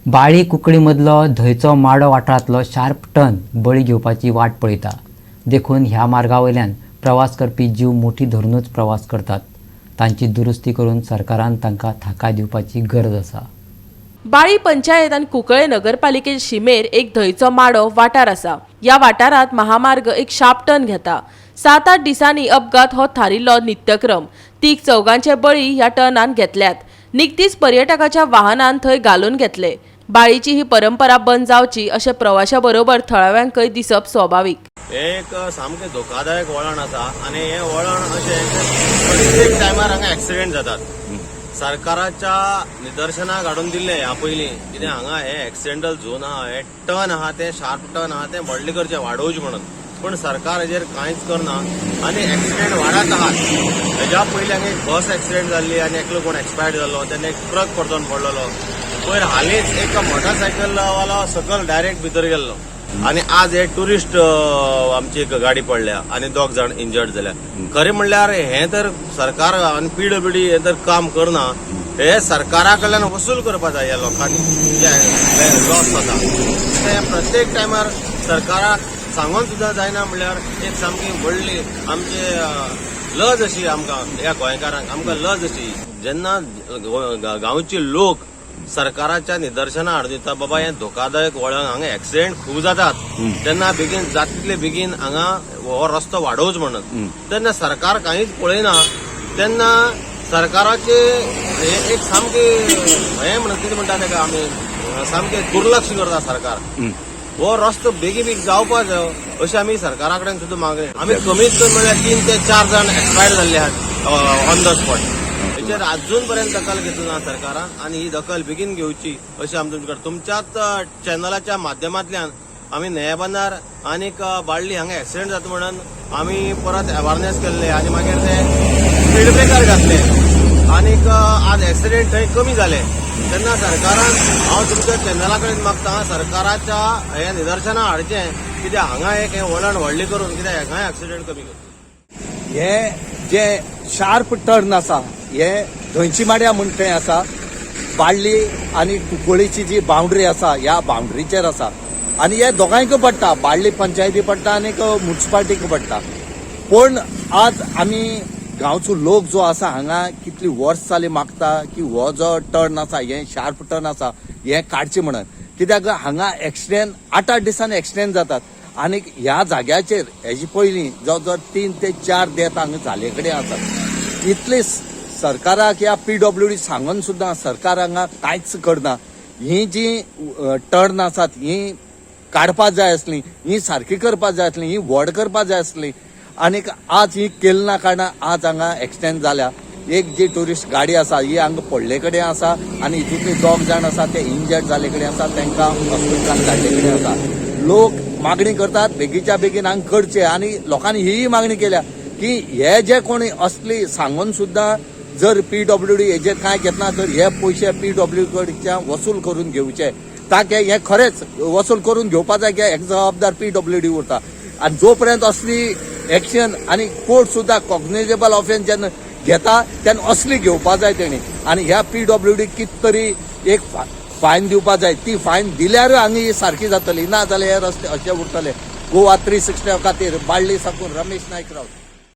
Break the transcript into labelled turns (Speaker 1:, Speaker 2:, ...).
Speaker 1: बाळी कुंकळी मदलो धंयचो माडो वाठारांतलो शार्प टर्न बळी घेवपाची वाट पळयता. देखून ह्या मार्गा वयल्यान प्रवास करपी जीव मुठी धरूनच प्रवास करतात. तांची दुरुस्ती करून सरकारान तांकां थाकाय दिवपाची गरज आसा.
Speaker 2: बाळी पंचायत आनी कुंकळे नगरपालिके शिमेर एक धंयचो माडो वाठार आसा. ह्या वाठारांत महामार्ग एक शार्प टर्न घेता. 7-8 दिसांनी अपघात हो थारिल्लो नित्यक्रम. तीग चौगांचे बळी ह्या टर्नान घेतल्यात. निकतीच पर्यटकाच्या वाहनान थंय घालून घेतले. बाळीची ही परंपरा बंद जावची अशें प्रवाशा बरोबर थळाव्यांकय दिसप स्वाभावीक.
Speaker 3: हे एक सामकें धोकादायक वळण आसा आनी हें वळण अशें प्रत्येक टायमार हांगा एक्सिडेंट जातात. सरकाराच्या निदर्शनाक हाडून दिल्लें ह्या पयलीं, कितें हांगा हे एक्सिडेंटल झोन आहा, हे टर्न आहा, ते शार्प टर्न आहा, ते व्हडलें करचें, वाडोवचें म्हणून. पूण सरकार हेजेर कांयच करना आनी एक्सिडेंट वाडत आहात. हेज्या पयलीं हांगा एक बस एक्सिडेंट जाल्ली आनी एकलो कोण एक्सपायर्ड जाल्लो, तेन्ना एक ट्रक परतून पडलेलो. पयर हालींच एक मोटरसायकल वालो सकयल डायरेक्ट भितर गेल्लो आनी आज हे टुरिस्ट आमची एक गाडी पडल्या आनी दोग जाण इंजर्ड जाल्या. खरें म्हणल्यार हें तर सरकार आनी पीडब्ल्यूडी हें तर काम करना. हे सरकारा कडल्यान वसूल करपा जाय ह्या लोकांनी जे लॉस जाता ते. प्रत्येक टायमार सरकाराक सांगोन सुद्दां जायना म्हणल्यार एक सामकी व्हडली आमची लज अशी आमकां, ह्या गोंयकारांक आमकां लज अशी. जेन्ना गांवचे लोक सरकाराच्या निदर्शना हाडून दिता, बाबा हें धोकादायक वळण, हांगा एक्सिडेंट खूब जातात, तेन्ना बेगीन जाता तितले बेगीन हांगा हो रस्तो वाडोवचो म्हणून, तेन्ना सरकार कांयच पळयना. तेन्ना सरकाराचे हे एक सामके हें म्हणून कितें म्हणटा तेका आमी, सामकें दुर्लक्ष करता सरकार. हो रस्तो बेगीन बेगीन जावपा जाय अशें आमी सरकारा कडेन सुद्दां मागणी. आमी कमीत कमी म्हणल्यार 3 ते 4 जाण एक्सपायर जाल्ले आहात ऑन the spot. हेचेर अजून पर्यंत दखल घेतली ना सरकारान आनी ही दखल बेगीन घेवची अशें आमी तुमचे कडेन तुमच्याच चॅनलाच्या माध्यमांतल्यान आमी नयाबंदार आनीक बाळ्ळी हांगा एक्सिडेंट जाता म्हणून आमी परत अवेरनेस केल्ले आनी मागीर ते स्पीड ब्रेकर घातले आनीक आज एक्सिडेंट थंय कमी जाले. तेन्ना सरकारान, हांव तुमच्या चॅनला कडेन मागता, सरकाराच्या हे निदर्शना हाडचें, कित्याक हांगा एक हें वळण व्हडलें करून कित्याक हांगा एक्सिडेंट कमी करचें.
Speaker 4: हे जे शार्प टर्न आसा, हे धंयची माड्या म्हण थंय आसा. बाळ्ळी आनी कुंकळीची जी बाउंड्री आसा, ह्या बाउंड्रीचेर आसा आनी हे दोगांयक पडटा. बाळ्ळी पंचायती पडटा आनी मुन्सिपालिटीक पडटा. पूण आज आमी गांवचो लोक जो आसा हांगा कितली वर्स जाली मागता की हो जो टर्न आसा, हे शार्प टर्न आसा, हे काडचें म्हणून. कित्याक हांगा एक्सिडेंट 8-8 दिसांनी एक्सिडेंट जातात आनी ह्या जाग्याचेर हेजे पयलीं जवळ जवळ 3 ते 4 डेथ हांगा जाले कडेन आसात. इतले सरकाराक या पीडब्ल्यूडी सांगून सुद्दां सरकार हांगा कांयच करना. ही जी टर्न आसात ही काडपा जाय आसली, ही सारकी करपा जाय आसली, ही व्हड करपा जाय आसली आनीक आज ही केली ना कारणान आज हांगा एक्सिडेंट जाल्या. एक जी टुरिस्ट गाडी आसा ही हांगा पडले कडेन आसा आनी हितूंतले दोग जाण आसा ते इंजर्ड जाल्ले कडेन आसा, तांकां हॉस्पिटलान धाडले कडेन आसा. लोक मागणी करतात बेगीच्या बेगीन हांगा करचे आनी लोकांनी हीय मागणी केल्या की हे जे कोणी असली सांगून सुद्दां जर पीडब्ल्यूडी हेजेर कांय घेतना तर हे पयशे पीडब्ल्यू कडच्यान वसूल करून घेवचे, ताकी हे खरेंच वसूल करून घेवपा जाय की एक जबाबदार पीडब्ल्यूडी उरता. आनी जो पर्यंत असली एक्शन आनी कोर्ट सुद्दां कॉग्निजेबल ऑफेन्स जेन्ना घेता तेन्ना असली घेवपा जाय तेणी. आनी ह्या पीडब्ल्यूडी कित तरी एक फायन दिवपा जाय. ती फायन दिल्यारूय हांगा ही सारकी जातली, ना जाल्यार हे रस्ते अशे उरतले. गोवा 360 खातीर बाळ्ळी साकून रमेश नायक रावत.